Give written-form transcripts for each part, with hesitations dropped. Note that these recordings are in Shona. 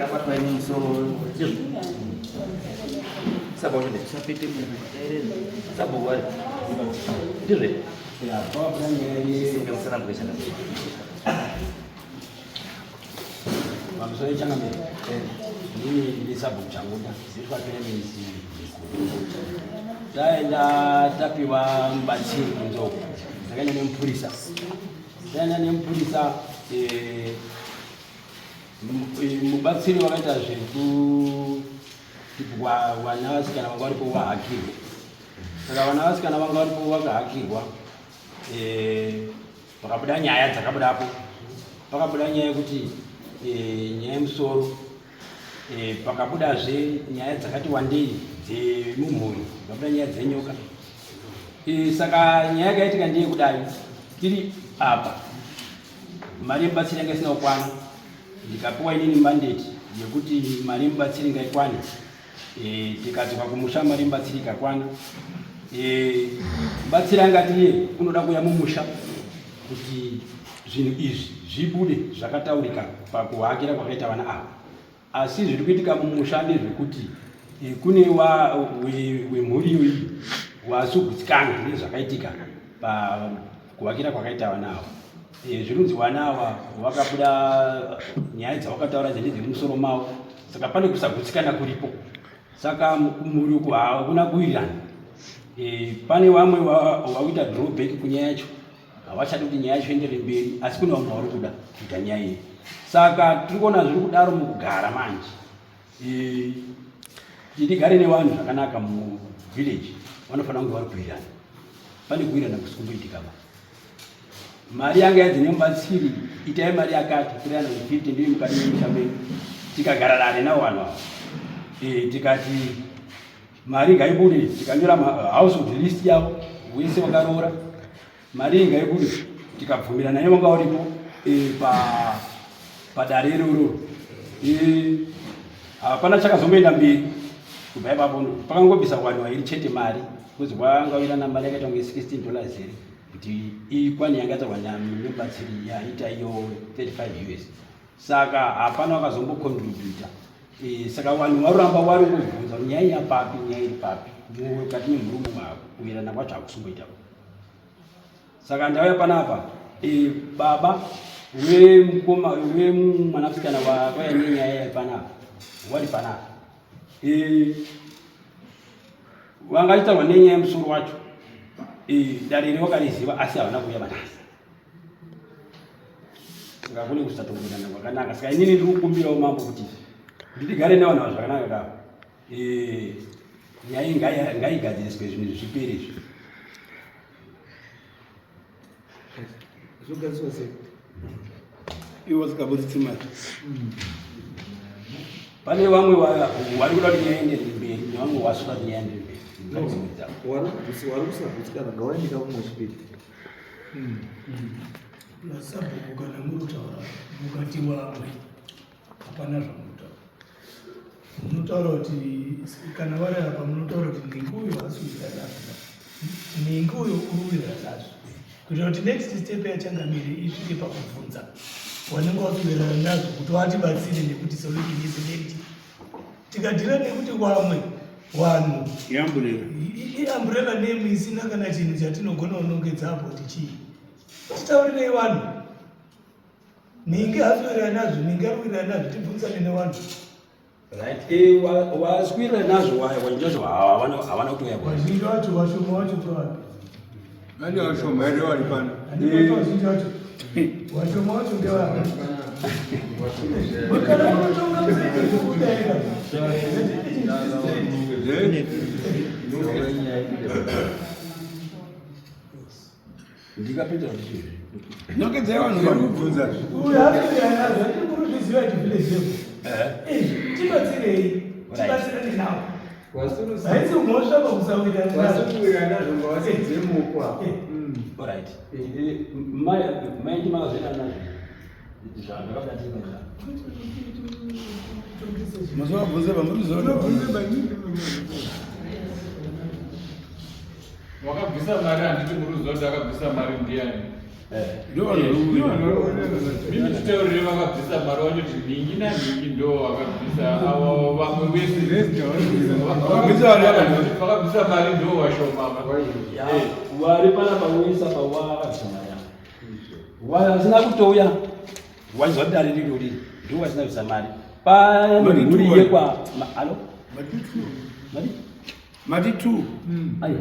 Akabatwa ini musoro sabhuku sabhuku ari ndizve pamusoro yechangamire inini ndiri sabhuku changuda zitwa Clemens Mukuru taenda tapiwa mubatsiri kunze uko takaenda nemupurisa taenda nemupurisa eh, Mubatsiri wakaita zvekuti vana vasikana vanga varipo vahakirwe. Saka vana vasikana vanga varipo vakahakirwa eh, pakabuda nyaya dzakabudapo. Pakabuda nyaya yekuti eh, nyaya yemusoro eh, pakabudazve nyaya dzakati wandei dzemumhuri, pakabuda nyaya dzenyoka. Saka nyaya yakaitika ndeyekudai tiri apa mari yemubatsiri yanga isina kukwana ndikapiwa inini mandate yekuti mari yemubatsiri ngaikwane e, tikadzoka kumusha mari yemubatsiri ikakwana e, mubatsiri angati iye unoda kuuya mumusha kuti zvinhu izvi zvibude zvakataurika pakuhakira kwakaita vana ava Asi zviri kuitika mumusha ndezvekuti eh, kune wemhuri iyoyi wasugutsikana nezvakaitika pakuvakira kwakaita vana ava. Eh, zviri kunzi vana ava vakabuda nyaya dzavakataura dzende dzemusoro mavo, saka pane kusagutsikana kuripo. Saka kumhuri uku hakuna kuwirirana. Eh, pane vamwe vakuita drawback kunyaya yacho havachadi kuti nyaya yacho iendere mberi asi kune vamwe vari kuda kuita nyaya iyi saka tiri kuona zviri kudaro mukugara manje e, kuti tigare nevanhu zvakanaka muvillage vanofanira kunge vari kuwirirana pane kuwirirana kusi kumboitika ba mari yanga yadzi nemubatsiri itai mari yakati 350 ndiyo mukati memusha medu tikagara dare navo vanhu ava e, tikati mari ngaibude tikanyora household list yavo wese wakaroora mari ngaibude tikabvumirana naye wanga uripo e, pa padare iroro e, hapana chakazomboenda mberi kubva ipapo pakangobvisa kuwaniwa iri chete mari kuzi kwangawirana mari yakaita kunge 16 dollars here kuti ikwani yanga yataurwa nemubatsiri yaita iyo 35 us saka hapana wakazombocontributa e, saka vanhu varamba vari kubvunza kuti nyaya yapapi nyaya iri papi mukati memurume mavo kuirana kwacho hakusumboita saka ndauya panapa e, baba wemukoma wemwanasikana wakauya nenyaya yari panapa wari panapa e, vanga achitaurwa nenyaya yemusoro wacho e, dare iri wakariziva asi havana kuuya vanasi saka kune kusatowirirana kwakanaka saka inini ndiri kukumbirawo mambo kuti nditigare nevanhu ava zvakanaka kava eh, nyaya ngaigadziriswe zvinhu zvipere izvi zvogadziriswa sei ivo vasikaburitsi mari pane vamwe vari kuda kuti nyaya ienderere mberi nevamwe vasuda kuti nyaya ienderere mberi wari kusagutsikana ngawaendeka kumwe chipiri Masabhuku kana muri kutaura mukati wamwe hapana zvamunotaura. Munotaura kuti kana vari apa munotaura kuti nhingi uyo haasi kuita nazvo. Nhingi uyo uri kuita nazvo. Kuitira kuti next step yachangamire isvike pakubvunza wanenge wakuwirirana nazvo kuti watibatsire nekuti solution is late. Tikadhira nekuti wamwe wanhu iumbrella name isina kana chinhu chatinogona kunongedza apo kuti chii titaurirei vanhu ninge hakuwirirana nazvo ninge ari kuwirirana nazvo tibvunzane nevanhu Right. Eh, waswira nazvo wazvo hawana kutouya kwa. Vazhinji vacho vashoma vacho tovapi? Vane vashoma here vari pano? Vazhinji vacho. Vashoma vacho ndevapi? Kana unotonga musaite kubuda ega. Ndikapedza kuti chii? Nokedzai vanhu vari kubvunza. Uyu haasi atiri kuruzviziva kuti village level. Eh. Tibatsirei. Tibatsirane nawo. Haisi mhosva pakusawirirana nazvo. Vasikuwirirana nazvo ngavasidze muko apa. Alright. Mai mai ndima kazviita nazvo. Zvakabata tiri. Musavabvunze pamuri kuzoona. Wakabvisa mari handiti muri kuziva kuti akabvisa mari ndiani? Mimi titaurire vakabvisa mari wacho kuti nhingi nanhingi ndo vakabvisa avo vamwe vese vakabvisa mari ndo vashoma. Wari panapa wese apa wakabvisa mari yavo, vasina kutouya waizwa dare rirori ndo vasina kubvisa mari pane mhuri yekwa alo mari. Mati two. Ai.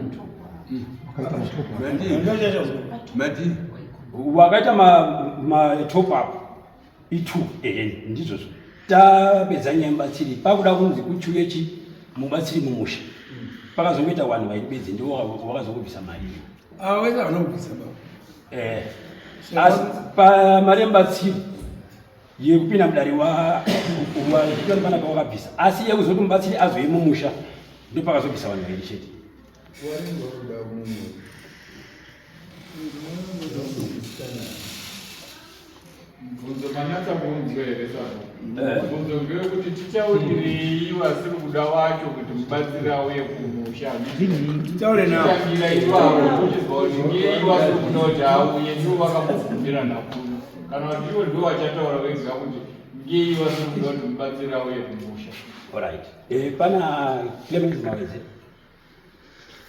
Mati. Wakaita ma top up i2, ehe, ndizvozvo. Tapedza nyaya mubatsiri, pakuda kunzi kuchiuye chi mubatsiri mumusha, pakazongoita vanhu vaibedzi ndivo wakazongobvisa mari iyo. Ava vese havana kubvisa baba. Asi pamari yemubatsiri yekupinda mudare wachitori panapa wakabvisa, asi yekuzoti mubatsiri azouye mumusha ndo pakazobvisa vanhu vairi chete. Wanenge wakuda mumwe. Mubvunzo manatsa kuunzwa here sabo? Mubvunzo ngewekuti titaurirei vasiri kuda wacho kuti mubatsiri auye kumusha. Titaure navo. Tangira ivavo kuchizwa kuti ngei vasiri kuda kuti auye, ndivo vakamubvumira nakuno, kana kuti ivo ndivo vachataura vega kuti ngei vasiri kuda kuti mubatsiri auye kumusha. Alright. Pana Clement Mawedze.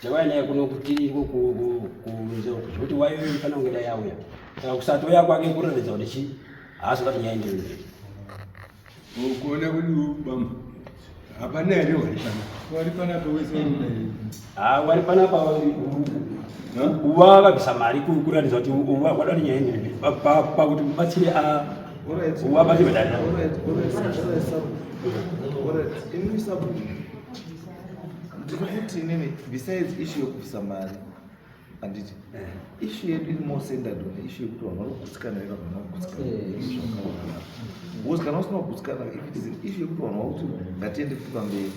Tawaya naye kuno kuti iko kunze uko zvekuti wayo ifana kunge dai auya. Saka kusatouya kwake kuratidza kuti chi haasi kuti nyaya ndiyo. Kuona kuti bamba hapana here wari pana? Wari panapa wese varikuda here? Ah, wari panapa wakabvisa mari kuratidza kuti wada kuti nyaya ndiyo pakuti mubatsire a wabatsire dare. Alright, inini sabu ndiri kuti inini, besides issue yekubvisa mari, handiti issue yedu iri more centered on issue yekuti vanhu vari kugutsikana here kana vanhu vakugutsikana zvakaona, because kana usina kugutsikana, if it is an issue yekuti vanhu vakuti ngatiende futi pamberi,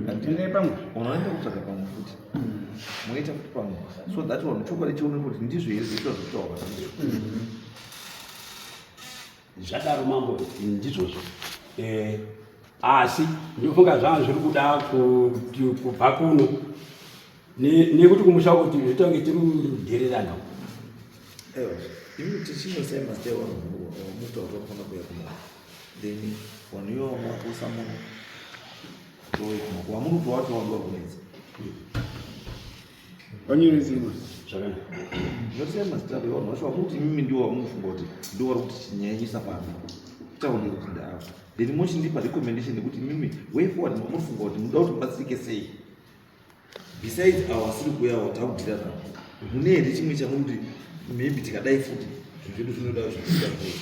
handiti Endai pamwe. Vanhu vanoenda kutsvaga pamwe futi, moita futi pamwe, so that vanhu chokwadi chione kuti ndizvo here zvoitwa zvekutaura ndizvo. Zvadaro mambo, ndizvozvo. Asi ndinofunga zvanga zviri kuda kuti kubva kuno nekuti kumusha kuti zvitange tiri kudhererana. Aiwa, imi tichinosai mazita evanhu mutaura kuti vanofanira kuuya kuno, then vanhu ivavo makusa muno wamuri kuti wacho wangu wakunetsa. Vanyorezirwa. Zvakanaka. Ndosai mazita avo evanhu vacho vamuri kuti imimi ndiwo vamunofunga kuti ndiwo vari kuti chinyanyisa pano taone kuti ndava, then mochindipa recommendation yekuti imimi way forward mamunofunga kuti munoda kuti mubatsirike sei besides avo vasiri kuuyawo takudhira navo. Mune here chimwe chamuri kuti maybe tikadai futi zvinhu zvedu zvinoda zvikuita kei?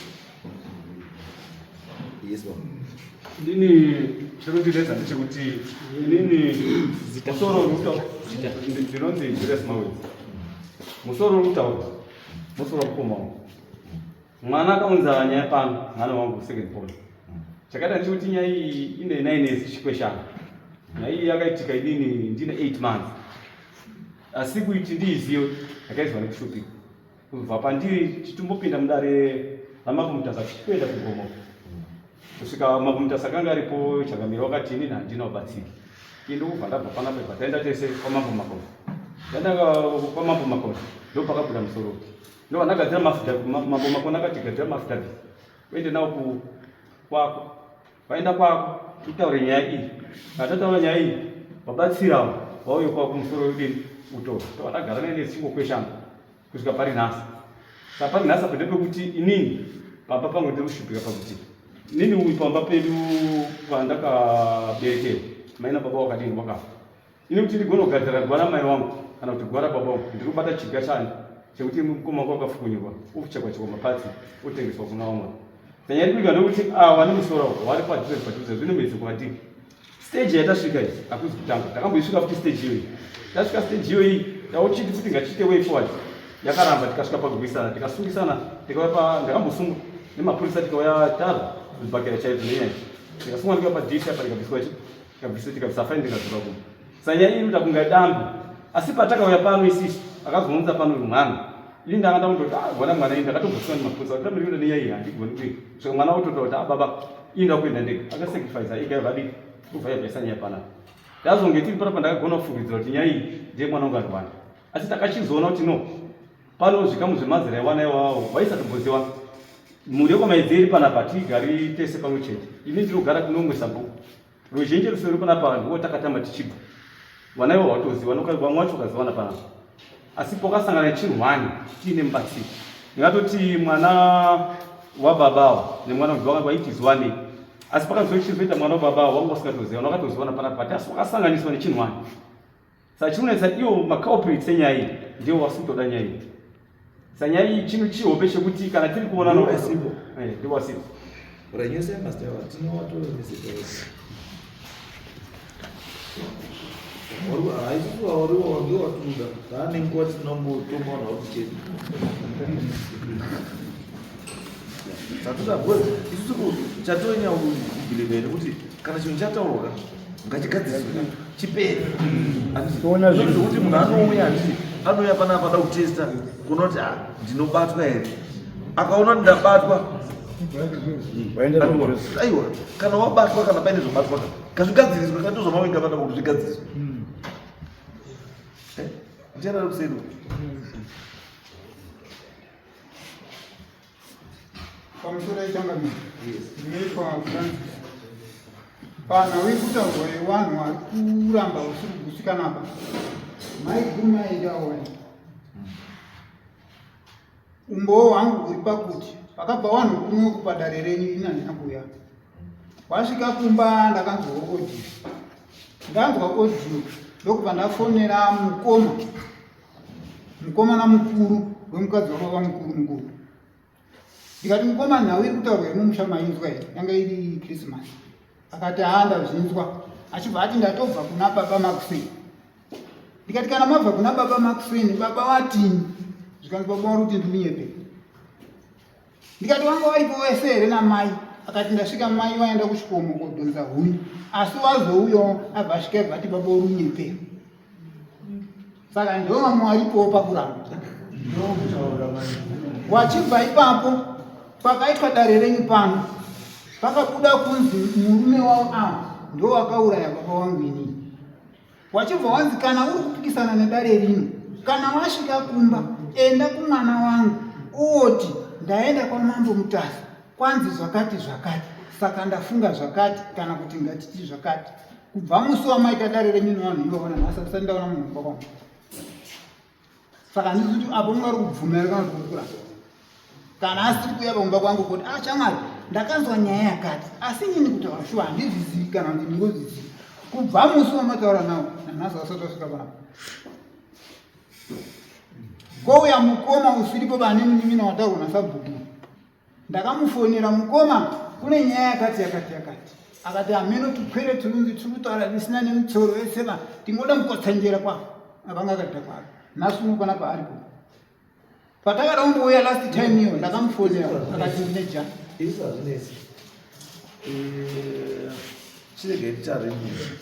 Yes baba. Inini chinondinetsa ndechekuti inini musoro uri kutaura, ndinonzi Julius Mawedzi. Musoro uri kutaura musoro wamukoma wangu. Mwana akaunza nyaya pano, mwana wangu second born. Chakaita ndechekuti nyaya iyi ine 9 years chikweshana. Nyaya iyi yakaitika inini ndine 8 months, asi kuti ndiizive yakaizwa nekushupika. Kubva pandiri chitombopinda mudare raMambo Mutasa tichitoenda kugomo, kusvika Mambo Mutasa akanga aripo chakamira, wakati inini handina ubatsiri. Ii ndokubva ndabva panapa, ibva taenda tese kwaMambo Makoni. Taenda kwaMambo Makoni, ndo pakabuda musoro, ndo ndagadzira mafuta. Mambo Makoni akati gadzira mafuta uende nawo kwako, vaenda kwako titaure nyaya iyi. Kana tataura nyaya iyi, vabatsirawo vauye kwako, musoro udini utoro. Tobva tagara nene tichingokweshana kusvika pari nhasi. Saka pari nhasi apo ndepekuti inini pamba pangu ndiri kushupika pakuti inini uyu pamba pedu pandakaberekerwa mai nababa wakadini wakafa. Ini kuti ndigone kugadzira gwara mai wangu kana kuti gwara baba wangu, ndiri kubata chiga chani chekuti mukoma wangu wakafukunyurwa, uchekwa chekwa mapatsi, otengeswa kuna vamwe. Nyaya iri kuitika ndekuti ava nemusoro vari padhuze padhuze, zvine mhezi kwatiri. Stage yatasvika iyi hakuzi kutanga, takamboisvika futi stage iyoyi. Tasvika stage iyoyi, tauchiti futi ngatiite way forward, yakaramba. Tikasvika pakurwisana, tikasungisana, tikauya pa ndakambosungwa nemapurisa, tikauya tarwa kuzvibhakera chaizvo nenyaya. Tikasungwa, ndikauya padisi apa, tikabviswa chi tikabvisa, tikabvisa faini, tikadzoka kuno. Saka nyaya iyi inoita kunga dambe, asi patakauya pano isisu akazounza pano uyu mwana, ini ndanga ndakundoti, ah, gona mwana iyi ndakatombosungwa nemapurisa kuti tamiri kuenda nenyaya iyi, handigoni kuita. Svika mwana ototaura kuti, ah, baba, ini ndakuenda ndega. Akasacrifice ega, vadiki kubva yabvaisa nyaya panapa. Tazonge tiri panapa, ndakagona kufungidzira kuti nyaya iyi ndiye mwana wangu arwanda, asi takachizoona kuti no. Pano zvikamu zvemazera ewana iwawo vaisatombozivana. Mhuri yekwaMaidze iri panapa tigari tese pamwe chete. Ini ndinogara kunomwe sabhuku. Ruzhinji rusiri panapa ndiwo takatamba tichibva. Vana ivo vatoziva vamwe vacho vakazivana panapa. Asi pokasangana nechinhu one tiine mubatsiri. Ndingatoti mwana wababawo nemwana vaitizwanei. Asi pakazochizoita mwana wababawo vanga vasingatozivana vakatozivana panapa asi vakasanganiswa nechinhu one. Saka chinonetsa iwo maculprits enyaya iyi ndiwo vasi kutoda nyaya iyi. Saka nyaya iyi chinhu chihombe chekuti kana tiri kuona Ndiwo vasipo. Eh, ndiwo vasipo. Renyese master tinowatoremesetaisi. Haisusu wariwa ndiwo watuda. Taane nguva tinombotonga vanhu vari kuchema. Tatoda because isusu chatonyanya kubhilivha nekuti kana chinhu chataurwa ka ngachigadziriswe chipere. Toona zvinhu. Zvekuti munhu anouya handiti anouya panapa ada kutesta kuona kuti ah, ndinobatwa here akaona kuti ndabatwa aiwa kana wabatwa kana paine zvobatwa ka ngazvigadziriswe kana ndozvamavinga panapa kuti zvigadziriswe Eh, ndiani ari kuseri uko? Pamusoro yechangamire, ndinoitwa Francis. Panhau iri kutaurwa yevanhu vari kuramba usiri kugutsikana apa, maiguru maidaone. Umbowo hwangu huri pakuti pakabva vanhu kuno kupadare renyu ini handina kuuya. Wasvika kumba ndakanzwa audio. Ndanzwa audio ndokubva ndafonera mukoma mukomana mukuru wemukadzi wababa mukuru mukuru ndikati mukoma nhau iri kutaurwa yemumusha mainzwa here yanga iri christmas akati haa ndazvinzwa achibva ati ndatobva kuna baba makuseni ndikati kana mabva kuna baba makuseni baba watini zvikanzi baba wari kuti ndimunyepe ndikati wanga waripo wese here namai akati ndasvika mai waenda kuchikomo kodhonza huni asi wazouyawo abva asvika ibva ati baba uri unyepera saka ndiwo vamwe varipowo pakuramba wachibva ipapo pakaitwa dare renyu pano pakabuda kunzi murume wavo ava ndiwo wakauraya baba wangu inini wachibva wanzi kana uri kupikisana nedare rino kana wasvika kumba enda kumwana wangu uwoti ndaenda kwamambo mutasa kwanzi zvakati zvakati saka ndafunga zvakati kana kuti ngatiti zvakati kubva musi wamaita dare renyu nevanhu ivavo nanhasi andisati ndaona munhu kumba kwangu saka handisi kuti apo mungari kubvumira kana kuti kuramba kana asiri kuuya pakumba kwangu kuti ah shamwari ndakanzwa nyaya yakati asi inini kutaura shuwa handizvizivi kana kuti ndingozvizivi kubva musi wamataura nawo nanhasi asati asvika panapa kouya mukoma usiripo vane munin'ina wataurwa nasabhuku Ndakamufonera mukoma kune nyaya yakati yakati yakati akati hameno tupwere turunzi turi kutaura zvisina nemutsoro vese va tingoda mukotsanjera kwa avanga akadhakwaro nhasi uno pana paaripo patakada kumbouya last time iyo ndakamufonera akati ndine ja Izvi hazvinetsi. Eh, chiregai ticharenyusa.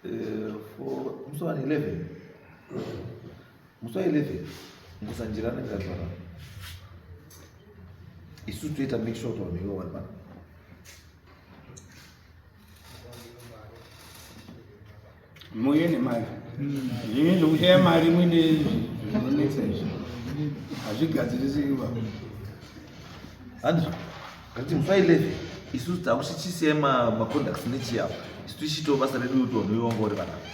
Eh, for musi wa 11 musi wa 11 musanjira anenge ari panapa isu toita make sure kuti vanhu ivo vari panapa Muuye nemari. Zvimwe zvekushaya mari muine zvinonetsa izvi. Hazvigadzirisiki ba. Handizvo. Ngati musi wa 11 isusu takuchichisiya maconducts nechiyapo isu tichiitawo basa redu kuti vanhu ivo vanga vari panapa.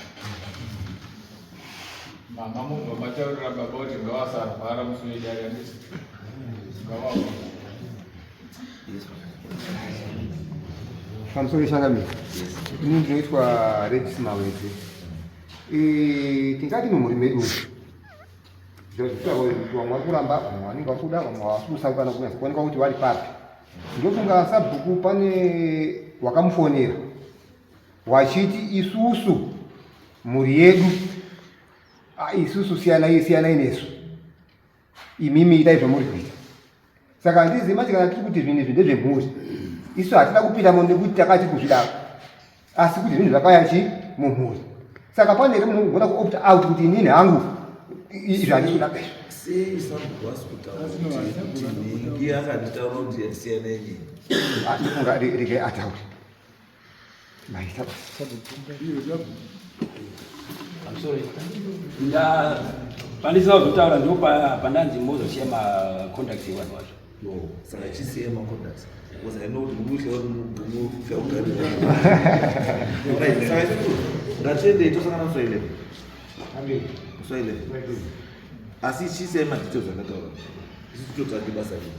Mama mubva mataurira baba kuti ngavasarwara musi wedare handiti? Ngavabva. Pamusoro changamire, ini ndinoitwa Regis Mawedze. Eh, tingati mumhuri medu zviro zvekutaura kuti vamwe vari kuramba, vamwe vanenge vari kuda, vamwe havasi kusangana kunyatsa kuonekwa kuti vari papi. Ndofunga sabhuku pane wakamufonera wachiti isusu mhuri yedu ah, isusu siyanai siyanai nesu imimi itai zvamuri kuita saka handizivi manje kana tiri kuti zvinhu izvi ndezvemhuri isu hatina kupindamo nekuti takati kuzvidaro asi kuti zvinhu zvakauya chi mumhuri saka pane here munhu unogona kuopt out kuti inini hangu izvi handisi kuda sei sabhuku asi kutaura kuti nhingi akanditaura kuti siyanai nini ndofunga regai ataure maita basa I'm sorry. Nda Pandisina kuzotaura ndo pandanzi mozosiya macontacts evanhu vacho. Saka chisiya macontacts because I know kuti mukuhlewa mukuhlewa kugarira. Right, saka isusu ngatiendei tosangana musi wa 11. Musi wa 11. Asi chisiyai madetails andataura. Isu titotsvake basa redu.